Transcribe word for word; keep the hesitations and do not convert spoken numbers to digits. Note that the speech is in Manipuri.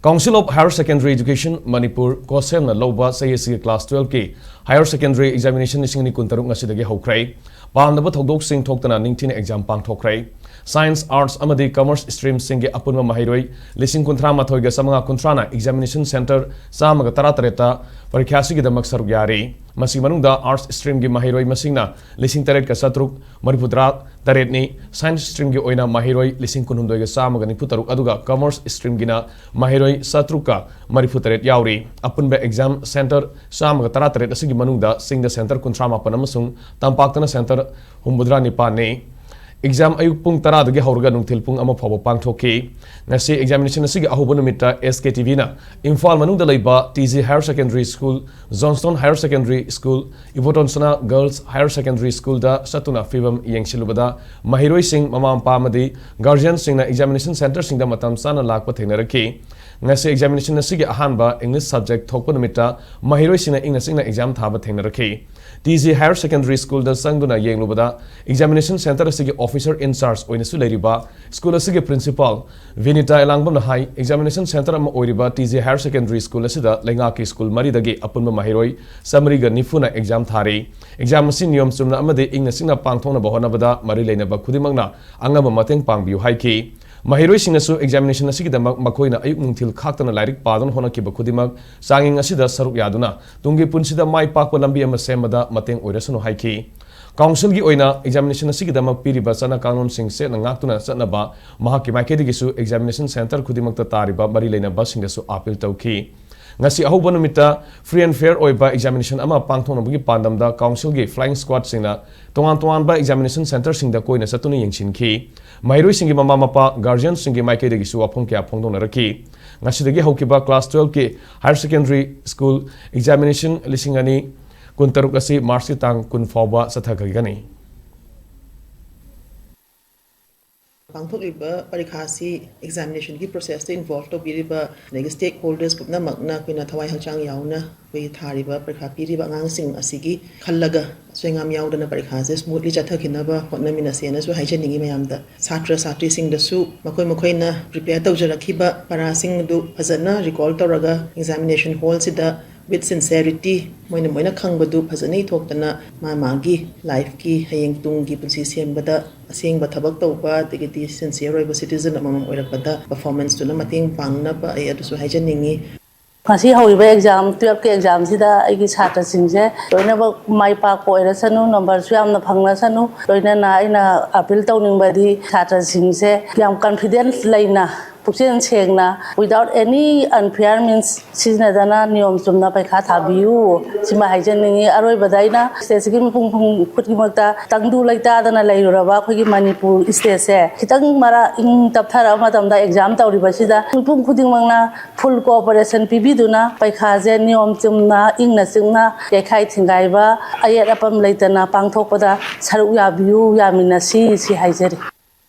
Council of Higher Secondary Education Manipur, COHSEM ꯅ ꯂꯧꯕ ꯆꯍꯤ ꯑꯁꯤꯒꯤ class twelve ꯀꯤ Higher Secondary Examination ꯂꯤꯁꯤꯡ ꯑꯅꯤ ꯀꯨꯟꯇꯔꯨꯛ ꯉꯁꯤꯗꯒꯤ ꯍꯧꯈ꯭ꯔꯦ꯫ ꯄꯥꯝꯗꯕ ꯊꯧꯗꯣꯛꯁꯤꯡ ꯊꯣꯛꯇꯅ ꯅꯤꯡꯊꯤꯅ exam ꯄꯥꯡꯊꯣꯛꯈ꯭ꯔꯦ꯫ Science, Arts ꯑꯃꯗꯤ Commerce stream ꯁꯤꯡꯒꯤ ꯑꯄꯨꯟꯕ ꯃꯍꯩꯔꯣꯏ ꯂꯤꯁꯤꯡ ꯀꯨꯟꯊ꯭ꯔꯥ ꯃꯥꯊꯣꯏꯒ ꯆꯥꯃꯉꯥ ꯀꯨꯟꯊ꯭ꯔꯥꯅ examination centre ꯆꯥꯝꯃꯒ ꯇꯔꯥ ꯇꯔꯦꯠꯇ ꯄꯔꯤꯈ꯭ꯌꯥ ꯑꯁꯤꯒꯤꯗꯃꯛ ꯁꯔꯨꯛ ꯌꯥꯔꯤ꯫ ꯃꯁꯤ ꯃꯅꯨꯡꯗ Arts stream ꯒꯤ ꯃꯍꯩꯔꯣꯏ ꯃꯁꯤꯡꯅ ꯂꯤꯁꯤꯡ ꯇꯔꯦꯠꯀ ꯆꯥꯇ꯭ꯔꯨꯛ ꯃꯔꯤꯐꯨꯇꯔꯥ ꯇꯔꯦꯠꯅꯤ, Science stream ꯒꯤ ꯑꯣꯏꯅ ꯃꯍꯩꯔꯣꯏ ꯂꯤꯁꯤꯡ ꯀꯨꯟꯍꯨꯝꯗꯣꯏꯒ ꯆꯥꯝꯃꯒ ꯅꯤꯐꯨ ꯇꯔꯨꯛ, ꯑꯗꯨꯒ Commerce stream ꯒꯤꯅ ꯃꯍꯩꯔꯣꯏ ꯆꯥꯇ꯭ꯔꯨꯛꯀ ꯃꯔꯤꯐꯨ ꯇꯔꯦꯠ ꯌꯥꯎꯔꯤ꯫ ꯑꯄꯨꯟꯕ exam centre ꯆꯥꯝꯃꯒ ꯇꯔꯥ ꯇꯔꯦꯠ ꯑꯁꯤꯒꯤ ꯃꯅꯨꯡꯗ ꯆꯤꯡꯗ centre ꯀꯨꯟꯊ꯭ꯔꯥ ꯃꯥꯄꯟ ꯑꯃꯁꯨꯡ ꯇꯝꯄꯥꯛꯇꯅ centre ꯍꯨꯝꯐꯨꯇꯔꯥ ꯅꯤꯄꯥꯟꯅꯤ꯫ Exam ꯑꯌꯨꯛ ꯄꯨꯡ ꯇꯔꯥꯗꯒꯤ ꯍꯧꯔꯒ ꯅꯨꯡꯊꯤꯜ ꯄꯨꯡ ꯑꯃ ꯐꯥꯎꯕ ꯄꯥꯡꯊꯣꯛꯈꯤ꯫ ꯉꯁꯤ examination ꯑꯁꯤꯒꯤ ꯑꯍꯧꯕ ꯅꯨꯃꯤꯠꯇ S K T V ꯅ ꯏꯝꯐꯥꯜ ꯃꯅꯨꯡꯗ ꯂꯩꯕ T G Higher Secondary School, Johnstone Higher Secondary School, Ibotonsana Girls Higher Secondary School ꯗ ꯆꯠꯇꯨꯅ ꯐꯤꯕꯝ ꯌꯦꯡꯁꯤꯜꯂꯨꯕꯗ ꯃꯍꯩꯔꯣꯏꯁꯤꯡ, ꯃꯃꯥ ꯃꯄꯥ ꯑꯃꯗꯤ guardian ꯁꯤꯡꯅ examination centre ꯁꯤꯡꯗ ꯃꯇꯝ ꯆꯥꯅ ꯂꯥꯛꯄ ꯊꯦꯡꯅꯔꯛꯈꯤ꯫ ꯉꯁꯤ examination ꯑꯁꯤꯒꯤ ꯑꯍꯥꯟꯕ English subject ꯊꯣꯛꯄ ꯅꯨꯃꯤꯠꯇ ꯃꯍꯩꯔꯣꯏꯁꯤꯡꯅ ꯏꯪꯅ ꯆꯤꯛꯅ exam ꯊꯥꯕ ꯊꯦꯡꯅꯔꯛꯈꯤ꯫ T G Higher Secondary School ꯗ ꯆꯪꯗꯨꯅ ꯌꯦꯡꯂꯨꯕꯗ examination centre ꯑꯁꯤꯒꯤ officer in charge ꯑꯣꯏꯅꯁꯨ ꯂꯩꯔꯤꯕ school ꯑꯁꯤꯒꯤ principal ꯚꯤꯅꯤꯇꯥ ꯑꯦꯂꯥꯡꯕꯝꯅ ꯍꯥꯏ, examination centre ꯑꯃ ꯑꯣꯏꯔꯤꯕ T G Higher Secondary School ꯑꯁꯤꯗ ꯂꯩꯉꯥꯛꯀꯤ school ꯃꯔꯤꯗꯒꯤ ꯑꯄꯨꯟꯕ ꯃꯍꯩꯔꯣꯏ ꯆꯥꯃꯔꯤꯒ ꯅꯤꯐꯨꯅ exam ꯊꯥꯔꯤ꯫ Exam ꯑꯁꯤ ꯅꯤꯌꯣꯝ ꯆꯨꯝꯅ ꯑꯃꯗꯤ ꯏꯪꯅ ꯆꯤꯛꯅ ꯄꯥꯡꯊꯣꯛꯅꯕ ꯍꯣꯠꯅꯕꯗ ꯃꯔꯤ ꯂꯩꯅꯕ ꯈꯨꯗꯤꯡꯃꯛꯅ ꯑꯉꯝꯕ ꯃꯇꯦꯡ ꯄꯥꯡꯕꯤꯌꯨ ꯍꯥꯏꯈꯤ꯫ ꯃꯍꯩꯔꯣꯏꯁꯤꯡꯅꯁꯨ examination ꯑꯁꯤꯒꯤꯗꯃꯛ ꯃꯈꯣꯏꯅ ꯑꯌꯨꯛ ꯅꯨꯡꯊꯤꯜ ꯈꯥꯛꯇꯅ ꯂꯥꯏꯔꯤꯛ ꯄꯥꯗꯨꯅ ꯍꯣꯠꯅꯈꯤꯕ ꯈꯨꯗꯤꯡꯃꯛ ꯆꯥꯡꯌꯦꯡ ꯑꯁꯤꯗ ꯁꯔꯨꯛ ꯌꯥꯗꯨꯅ ꯇꯨꯡꯒꯤ ꯄꯨꯟꯁꯤꯗ ꯃꯥꯏ ꯄꯥꯛꯄ ꯂꯝꯕꯤ ꯑꯃ ꯁꯦꯝꯕꯗ ꯃꯇꯦꯡ ꯑꯣꯏꯔꯁꯅꯨ ꯍꯥꯏꯈꯤ꯫ Council ꯒꯤ ꯑꯣꯏꯅ examination ꯑꯁꯤꯒꯤꯗꯃꯛ ꯄꯤꯔꯤꯕ ꯆꯠꯅ ꯀꯥꯡꯂꯣꯟꯁꯤꯡ ꯆꯦꯠꯅ ꯉꯥꯛꯇꯨꯅ ꯆꯠꯅꯕ ꯃꯍꯥꯛꯀꯤ ꯃꯥꯏꯀꯩꯗꯒꯤꯁꯨ examination centre ꯈꯨꯗꯤꯡꯃꯛꯇ ꯇꯥꯔꯤꯕ ꯃꯔꯤ ꯂꯩꯅꯕꯁꯤꯡꯗꯁꯨ appeal ꯇꯧꯈꯤ꯫ ꯉꯁꯤ ꯑꯍꯧꯕ ꯅꯨꯃꯤꯠꯇ free and fair ꯑꯣꯏꯕ examination ꯑꯃ ꯄꯥꯡꯊꯣꯛꯅꯕꯒꯤ ꯄꯥꯟꯗꯝꯗ Council ꯒꯤ flying squad ꯁꯤꯡꯅ ꯇꯣꯉꯥꯟ ꯇꯣꯉꯥꯟꯕ examination centre ꯁꯤꯡꯗ ꯀꯣꯏꯅ ꯆꯠꯇꯨꯅ ꯌꯦꯡꯁꯤꯟꯈꯤ꯫ ꯃꯍꯩꯔꯣꯏꯁꯤꯡꯒꯤ ꯃꯃꯥ ꯃꯄꯥ, guardian ꯁꯤꯡꯒꯤ ꯃꯥꯏꯀꯩꯗꯒꯤꯁꯨ ꯋꯥꯐꯝ ꯀꯌꯥ ꯐꯣꯡꯗꯣꯛꯅꯔꯛꯈꯤ꯫ ꯉꯁꯤꯗꯒꯤ ꯍꯧꯈꯤꯕ class twelve ꯀꯤ Higher Secondary School Examination ꯂꯤꯁꯤꯡ ꯑꯅꯤ ꯀꯨꯟꯇꯔꯨꯛ ꯑꯁꯤ March ꯀꯤ ꯇꯥꯡ ꯀꯨꯟ ꯐꯥꯎꯕ ꯆꯠꯊꯈꯤꯒꯅꯤ꯫ ꯄꯥꯡꯊꯣꯛꯂꯤꯕ ꯄꯔꯤꯈꯥꯁꯤ ꯑꯦꯛꯖꯥꯃꯤꯅꯦꯁꯟꯒꯤ ꯄ꯭ꯔꯣꯁꯦꯁꯇ ꯏꯟꯚꯣꯜꯕ ꯇꯧꯕꯤꯔꯤꯕ ꯑꯗꯒꯤ ꯁ꯭ꯇꯦꯛ ꯍꯣꯜꯗꯔꯁ ꯄꯨꯝꯅꯃꯛꯅ ꯑꯩꯈꯣꯏꯅ ꯊꯋꯥꯏ ꯍꯛꯆꯥꯡ ꯌꯥꯎꯅ ꯑꯩꯈꯣꯏꯒꯤ ꯊꯥꯔꯤꯕ ꯄꯔꯤꯈꯥ ꯄꯤꯔꯤꯕ ꯑꯉꯥꯡꯁꯤꯡ ꯑꯁꯤꯒꯤ ꯈꯜꯂꯒ ꯑꯁꯣꯏ ꯑꯉꯥꯝ ꯌꯥꯎꯗꯅ ꯄꯔꯤꯈꯥꯁꯦ ꯁ꯭ꯃꯨꯠꯂꯤ ꯆꯠꯊꯈꯤꯅꯕ ꯍꯣꯠꯅꯃꯤꯟꯅꯁꯦꯅꯁꯨ ꯍꯥꯏꯖꯅꯤꯡꯉꯤ ꯃꯌꯥꯝꯗ꯫ ꯁꯥꯇ꯭ꯔ ꯁꯥꯇ꯭ꯔꯤꯁꯤꯡꯗꯁꯨ ꯃꯈꯣꯏ ꯃꯈꯣꯏꯅ ꯄ꯭ꯔꯤꯄꯦꯌꯔ ꯇꯧꯖꯔꯛꯈꯤꯕ ꯄꯔꯥꯁꯤꯡ ꯑꯗꯨ ꯐꯖꯅ ꯔꯤꯀꯣꯜ ꯇꯧꯔꯒ ꯑꯦꯛꯖꯥꯃꯤꯅꯦꯁꯟ ꯍꯣꯜꯁꯤꯗ with sincerity ꯃꯣꯏꯅ ꯃꯣꯏꯅ ꯈꯪꯕꯗꯨ ꯐꯖꯅ ꯏꯊꯣꯛꯇꯅ ꯃꯥ ꯃꯥꯒꯤ ꯂꯥꯏꯐꯀꯤ ꯍꯌꯦꯡ ꯇꯨꯡꯒꯤ ꯄꯨꯟꯁꯤ ꯁꯦꯝꯕꯗ ꯑꯁꯦꯡꯕ ꯊꯕꯛ ꯇꯧꯕ ꯑꯗꯒꯤꯗꯤ ꯁꯤꯟꯁꯤꯌꯔ ꯑꯣꯏꯕ ꯁꯤꯇꯤꯖꯟ ꯑꯃꯃꯝ ꯑꯣꯏꯔꯛꯄꯗ ꯄꯔꯐꯣꯔꯃꯦꯟꯁꯇꯨꯅ ꯃꯇꯦꯡ ꯄꯥꯡꯅꯕ ꯑꯩ ꯑꯗꯨꯁꯨ ꯍꯥꯏꯖꯅꯤꯡꯉꯤ꯫ ꯉꯁꯤ ꯍꯧꯔꯤꯕ ꯑꯦꯛꯖꯥꯝ, ꯇꯨꯌꯦꯜꯐꯀꯤ ꯑꯦꯛꯖꯥꯝꯁꯤꯗ ꯑꯩꯒꯤ ꯁꯥꯇ꯭ꯔꯁꯤꯡꯁꯦ ꯂꯣꯏꯅꯃꯛ ꯃꯥꯏ ꯄꯥꯛꯄ ꯑꯣꯏꯔꯁꯅꯨ, ꯅꯝꯕꯔꯁꯨ ꯌꯥꯝꯅ ꯐꯪꯂꯁꯅꯨ꯫ ꯂꯣꯏꯅꯅ ꯑꯩꯅ ꯑꯄꯤꯜ ꯇꯧꯅꯤꯡꯕꯗꯤ ꯁꯥꯇ꯭ꯔꯁꯤꯡꯁꯦ ꯌꯥꯝ ꯀꯟꯐꯤꯗꯦꯟꯁ ꯂꯩꯅ, ꯄꯨꯛꯆꯦꯜ ꯁꯦꯡꯅ, without any unfair means ꯁꯤꯖꯤꯟꯅꯗꯅ ꯅꯤꯌꯣꯝ ꯆꯨꯝꯅ ꯄꯩꯈꯥ ꯊꯥꯕꯤꯌꯨ꯫ ꯁꯤꯃ ꯍꯥꯏꯖꯅꯤꯡꯉꯤ꯫ ꯑꯔꯣꯏꯕꯗ ꯑꯩꯅ ꯁ꯭ꯇꯦꯠꯁꯤꯒꯤ ꯃꯤꯄꯨꯝ ꯈꯨꯗꯤꯡꯃꯛꯇ ꯇꯪꯗꯨ ꯂꯩꯇꯥꯗꯅ ꯂꯩꯔꯨꯔꯕ ꯑꯩꯈꯣꯏꯒꯤ ꯃꯅꯤꯄꯨꯔ ꯁ꯭ꯇꯦꯠꯁꯦ ꯈꯤꯇꯪ ꯃꯔꯥ ꯏꯪ ꯇꯞꯊꯔꯛꯑ ꯃꯇꯝꯗ ꯑꯦꯛꯖꯥꯝ ꯇꯧꯔꯤꯕꯁꯤꯗ ꯃꯤꯄꯨꯝ ꯈꯨꯗꯤꯡꯃꯛꯅ ꯐꯨꯜ ꯀꯣꯑꯣꯄꯔꯦꯁꯟ ꯄꯤꯕꯤꯗꯨꯅ ꯄꯩꯈꯥꯁꯦ ꯅꯤꯌꯣꯝ ꯆꯨꯝꯅ, ꯏꯪꯅ ꯆꯤꯛꯅ, ꯌꯩꯈꯥꯏ ꯊꯤꯡꯒꯥꯏꯕ, ꯑꯌꯦꯠ ꯑꯄꯟ ꯂꯩꯇꯅ ꯄꯥꯡꯊꯣꯛꯄꯗ ꯁꯔꯨꯛ ꯌꯥꯕꯤꯌꯨ, ꯌꯥꯃꯤꯟꯅꯁꯤ, ꯁꯤ ꯍꯥꯏꯖꯔꯤ꯫